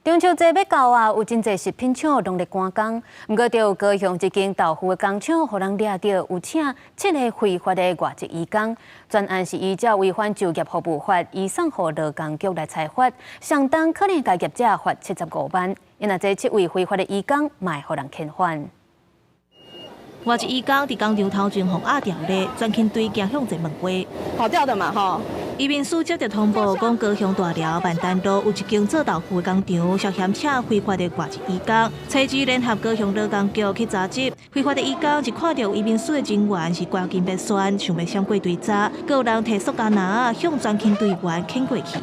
中秋節欲到啊，有真濟食品廠攏咧趕工。毋過，著高雄一間豆腐的工廠，予人掠著有請七个非法的外籍移工。專案是依照違反就業服務法，移送予勞工局來裁罰，相當可能共業者罰75萬。因為這七位非法的移工，嘛會予人遣返。外籍移工佇工廠頭前予壓牢咧，全勤隊行向前問話。跑掉的嘛，吼。移民署接著通報，講高雄大寮萬丹路有一間做豆腐的工廠，涉嫌請非法的外籍移工。初二聯合高雄勞工局去查緝，非法的移工一看著移民署的人員是趕緊欲竄，想欲閃過追查，閣有人提塑膠籃仔向專勤隊員牽過去。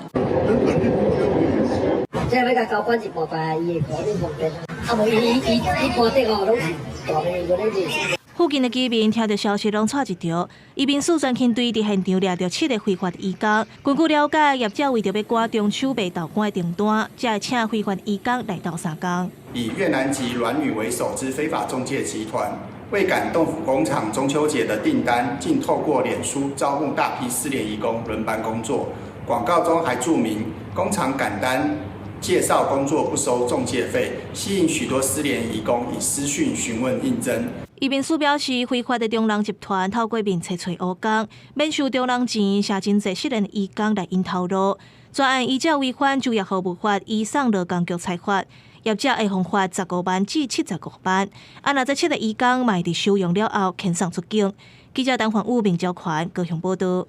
這欲共交管一半塊，伊會可能方便。啊無伊伊伊伊搬得哦，攏是大的，無咧是。附近的居民聽著消息，攏掣一趒。移民署專勤隊佇現場掠著七个非法移工。根據了解，業者為著欲趕中秋賣豆乾的訂單，才會請非法移工來鬥相共。以越南籍阮女為首之非法中介集團，為趕豆腐工廠中秋節的訂單，竟透過臉書招募大批失聯移工輪班工作。廣告中還註明工廠趕單，介紹工作不收中介費，吸引許多失聯移工以私訊詢問應徵。移民署表示，非法的中人集團透過面冊揣烏工，免收中人錢，捎真濟失聯移工來𪜶頭路。專案依照違反就業服務法，移送勞工局裁罰，業者會予罰15萬至75萬。啊，若這七个移工嘛佇收容了後，遣送出境。記者陳焕武、明昭權高雄報道。